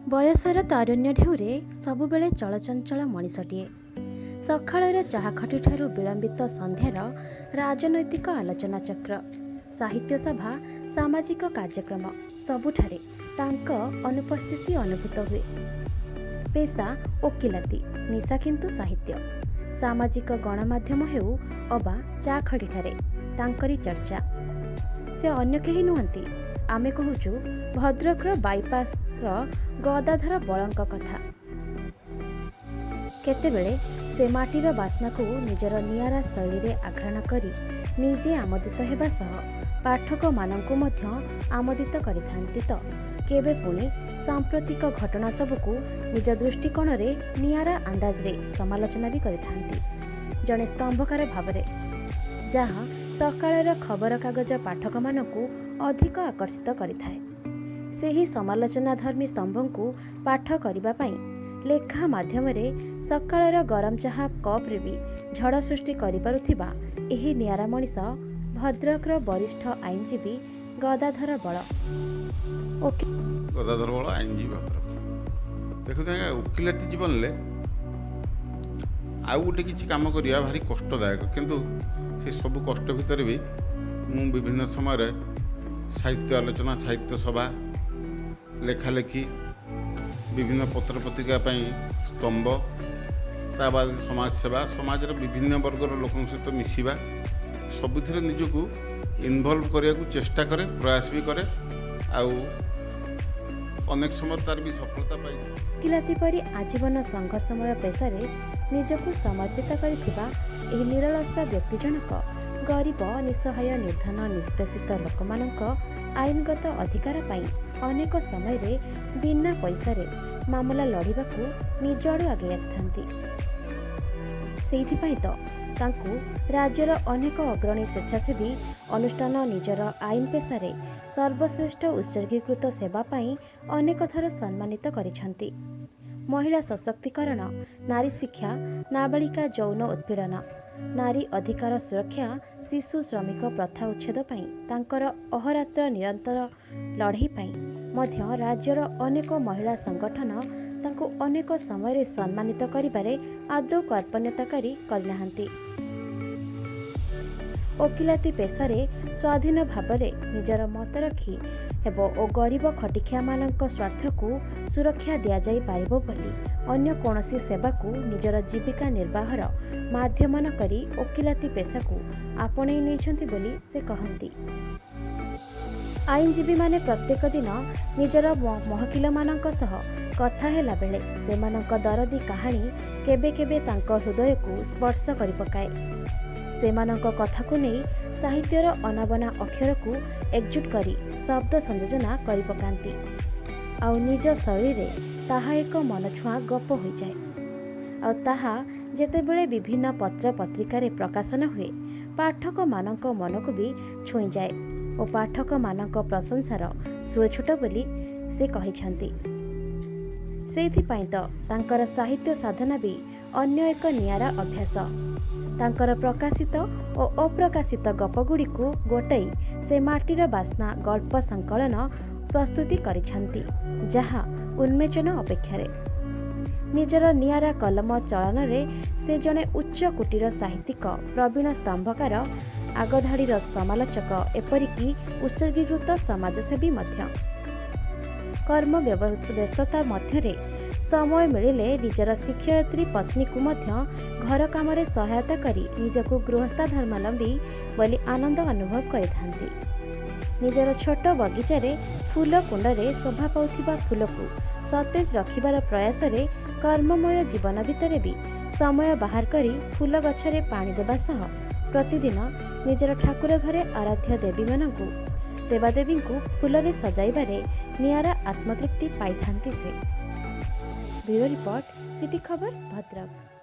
ବୟସର ତାରୁଣ୍ୟ ଢେଉରେ ସବୁବେଳେ ଚଳଚଞ୍ଚଳ ମଣିଷଟିଏ। ସକାଳର ଚାହାଖଟିଠାରୁ ବିଳମ୍ବିତ ସନ୍ଧ୍ୟାର ରାଜନୈତିକ ଆଲୋଚନାଚକ୍ର, ସାହିତ୍ୟ ସଭା, ସାମାଜିକ କାର୍ଯ୍ୟକ୍ରମ ସବୁଠାରେ ତାଙ୍କ ଅନୁପସ୍ଥିତି ଅନୁଭୂତ ହୁଏ। ପେସା ଓକିଲାତି, ନିଶା କିନ୍ତୁ ସାହିତ୍ୟ। ସାମାଜିକ ଗଣମାଧ୍ୟମ ହେଉ ଅବା ଚା ଖଟିଠାରେ ତାଙ୍କରି ଚର୍ଚ୍ଚା। ସେ ଅନ୍ୟ କେହି ନୁହନ୍ତି, ଆମେ କହୁଛୁ ଭଦ୍ରକର ବାଇପାସ୍ର ଗଦାଧର ବଳଙ୍କ କଥା। କେତେବେଳେ ସେ ମାଟିର ବାସ୍ନାକୁ ନିଜର ନିଆରା ଶୈଳୀରେ ଆଘ୍ରାଣ କରି ନିଜେ ଆମୋଦିତ ହେବା ସହ ପାଠକମାନଙ୍କୁ ମଧ୍ୟ ଆମୋଦିତ କରିଥାନ୍ତି ତ କେବେ ପୁଣି ସାମ୍ପ୍ରତିକ ଘଟଣା ସବୁକୁ ନିଜ ଦୃଷ୍ଟିକୋଣରେ ନିଆରା ଅନ୍ଦାଜରେ ସମାଲୋଚନା ବି କରିଥାନ୍ତି ଜଣେ ସ୍ତମ୍ଭକାର ଭାବରେ, ଯାହା ସକାଳର ଖବରକାଗଜ ପାଠକମାନଙ୍କୁ ଅଧିକ ଆକର୍ଷିତ କରିଥାଏ। ସେହି ସମାଲୋଚନାଧର୍ମୀ ସ୍ତମ୍ଭଙ୍କୁ ପାଠ କରିବା ପାଇଁ ଲେଖା ମାଧ୍ୟମରେ ସକାଳର ଗରମ ଚାହା କପ୍ରେ ବି ଝଡ଼ ସୃଷ୍ଟି କରିପାରୁଥିବା ଏହି ନିଆରା ମଣିଷ ଭଦ୍ରକର ବରିଷ୍ଠ ଆଇନଜୀବୀ ଗଦାଧର ବଳ। ଓକେ, ଗଦାଧର ବଳ, ଆଇନଜୀବୀ, ଭଦ୍ରକ। ଦେଖନ୍ତୁ ଆଜ୍ଞା, ଓକିଲାତି ଜୀବନରେ ଆଉ ଗୋଟେ କିଛି କାମ କରିବା ଭାରି କଷ୍ଟଦାୟକ। କିନ୍ତୁ ସେ ସବୁ କଷ୍ଟ ଭିତରେ ବି ମୁଁ ବିଭିନ୍ନ ସମୟରେ ସାହିତ୍ୟ ଆଲୋଚନା, ସାହିତ୍ୟ ସଭା, ଲେଖାଲେଖି, ବିଭିନ୍ନ ପତ୍ରପତ୍ରିକା ପାଇଁ ସ୍ତମ୍ଭ, ତା ବାଦ ସମାଜସେବା, ସମାଜର ବିଭିନ୍ନ ବର୍ଗର ଲୋକଙ୍କ ସହିତ ମିଶିବା, ସବୁଥିରେ ନିଜକୁ ଇନଭଲ୍ଭ କରିବାକୁ ଚେଷ୍ଟା କରେ, ପ୍ରୟାସ ବି କରେ ଆଉ ଅନେକ ସମୟରେ ତାର ବି ସଫଳତା ପାଇଛି। ଓକିଲାତି ପରି ଆଜୀବନ ସଂଘର୍ଷମୟ ପେସାରେ ନିଜକୁ ସମର୍ପିତ କରିଥିବା ଏହି ନିରଳସ ବ୍ୟକ୍ତି ଜଣକ ଗରିବ, ନିଃସହାୟ, ନିର୍ଦ୍ଧନ, ନିଷ୍ପେଷିତ ଲୋକମାନଙ୍କ ଆଇନଗତ ଅଧିକାର ପାଇଁ ଅନେକ ସମୟରେ ବିନା ପଇସାରେ ମାମଲା ଲଢ଼ିବାକୁ ନିଜ ଆଡ଼ୁ ଆଗେଇ ଆସିଥାନ୍ତି। ସେଇଥିପାଇଁ ତ ତାଙ୍କୁ ରାଜ୍ୟର ଅନେକ ଅଗ୍ରଣୀ ସ୍ୱେଚ୍ଛାସେବୀ ଅନୁଷ୍ଠାନ ନିଜର ଆଇନ ପେସାରେ ସର୍ବଶ୍ରେଷ୍ଠ ଉତ୍ସର୍ଗୀକୃତ ସେବା ପାଇଁ ଅନେକ ଥର ସମ୍ମାନିତ କରିଛନ୍ତି। ମହିଳା ସଶକ୍ତିକରଣ, ନାରୀ ଶିକ୍ଷା, ନାବାଳିକା ଯୌନ ଉତ୍ପୀଡ଼ନ, ନାରୀ ଅଧିକାର ସୁରକ୍ଷା, ଶିଶୁ ଶ୍ରମିକ ପ୍ରଥା ଉଚ୍ଛେଦ ପାଇଁ ତାଙ୍କର ଅହରାତ୍ର ନିରନ୍ତର ଲଢ଼େଇ ପାଇଁ ମଧ୍ୟ ରାଜ୍ୟର ଅନେକ ମହିଳା ସଂଗଠନ ତାଙ୍କୁ ଅନେକ ସମୟରେ ସମ୍ମାନିତ କରିବାରେ ଆଦୌ କାର୍ପଣ୍ୟତାକାରୀ କରିନାହାନ୍ତି। ଓକିଲାତି ପେସାରେ ସ୍ୱାଧୀନ ଭାବରେ ନିଜର ମତ ରଖି ହେବ ଓ ଗରିବ ଖଟିଖିଆମାନଙ୍କ ସ୍ୱାର୍ଥକୁ ସୁରକ୍ଷା ଦିଆଯାଇପାରିବ ବୋଲି ଅନ୍ୟ କୌଣସି ସେବାକୁ ନିଜର ଜୀବିକା ନିର୍ବାହର ମାଧ୍ୟମ ନ କରି ଓକିଲାତି ପେସାକୁ ଆପଣେଇ ନେଇଛନ୍ତି ବୋଲି ସେ କହନ୍ତି। ଆଇନଜୀବୀମାନେ ପ୍ରତ୍ୟେକ ଦିନ ନିଜର ମହକିଲମାନଙ୍କ ସହ କଥା ହେଲାବେଳେ ସେମାନଙ୍କ ଦରଦୀ କାହାଣୀ କେବେ କେବେ ତାଙ୍କ ହୃଦୟକୁ ସ୍ପର୍ଶ କରିପକାଏ। ସେମାନଙ୍କ କଥାକୁ ନେଇ ସାହିତ୍ୟର ଅନାବନା ଅକ୍ଷରକୁ ଏକଜୁଟ କରି ଶବ୍ଦ ସଂଯୋଜନା କରିପକାନ୍ତି ଆଉ ନିଜ ଶୈଳୀରେ ତାହା ଏକ ମନଛୁଆଁ ଗପ ହୋଇଯାଏ। ଆଉ ତାହା ଯେତେବେଳେ ବିଭିନ୍ନ ପତ୍ର ପତ୍ରିକାରେ ପ୍ରକାଶନ ହୁଏ, ପାଠକମାନଙ୍କ ମନକୁ ବି ଛୁଇଁଯାଏ ଓ ପାଠକମାନଙ୍କ ପ୍ରଶଂସାର ସୁଅ ଛୁଟ ବୋଲି ସେ କହିଛନ୍ତି। ସେଇଥିପାଇଁ ତ ତାଙ୍କର ସାହିତ୍ୟ ସାଧନା ବି ଅନ୍ୟ ଏକ ନିଆରା ଅଭ୍ୟାସ। ତାଙ୍କର ପ୍ରକାଶିତ ଓ ଅପ୍ରକାଶିତ ଗପଗୁଡ଼ିକୁ ଗୋଟାଇ ସେ ମାଟିର ବାସ୍ନା ଗଳ୍ପ ସଂକଳନ ପ୍ରସ୍ତୁତି କରିଛନ୍ତି, ଯାହା ଉନ୍ମୋଚନ ଅପେକ୍ଷାରେ। ନିଜର ନିଆରା କଲମ ଚଳନରେ ସେ ଜଣେ ଉଚ୍ଚ କୋଟିର ସାହିତ୍ୟିକ, ପ୍ରବୀଣ ସ୍ତମ୍ଭକାର, ଆଗଧାଡ଼ିର ସମାଲୋଚକ, ଏପରିକି ଉତ୍ସର୍ଗୀକୃତ ସମାଜସେବୀ ମଧ୍ୟ। କର୍ମ ବ୍ୟସ୍ତତା ମଧ୍ୟରେ ସମୟ ମିଳିଲେ ନିଜର ଶିକ୍ଷୟିତ୍ରୀ ପତ୍ନୀକୁ ମଧ୍ୟ ଘର କାମରେ ସହାୟତା କରି ନିଜକୁ ଗୃହସ୍ଥାଧର୍ମାବଲମ୍ବୀ ବୋଲି ଆନନ୍ଦ ଅନୁଭବ କରିଥାନ୍ତି। ନିଜର ଛୋଟ ବଗିଚାରେ ଫୁଲ କୁଣ୍ଡରେ ଶୋଭା ପାଉଥିବା ଫୁଲକୁ ସତେଜ ରଖିବାର ପ୍ରୟାସରେ କର୍ମମୟ ଜୀବନ ଭିତରେ ବି ସମୟ ବାହାର କରି ଫୁଲ ଗଛରେ ପାଣି ଦେବା ସହ ପ୍ରତିଦିନ ନିଜର ଠାକୁର ଘରେ ଆରାଧ୍ୟ ଦେବୀମାନଙ୍କୁ ଦେବାଦେବୀଙ୍କୁ ଫୁଲରେ ସଜାଇବାରେ ନିଆରା ଆତ୍ମତୃପ୍ତି ପାଇଥାନ୍ତି ସେ। ବ୍ୟୁରୋ ରିପୋର୍ଟ, ସିଟି ଖବର, ଭଦ୍ରକ।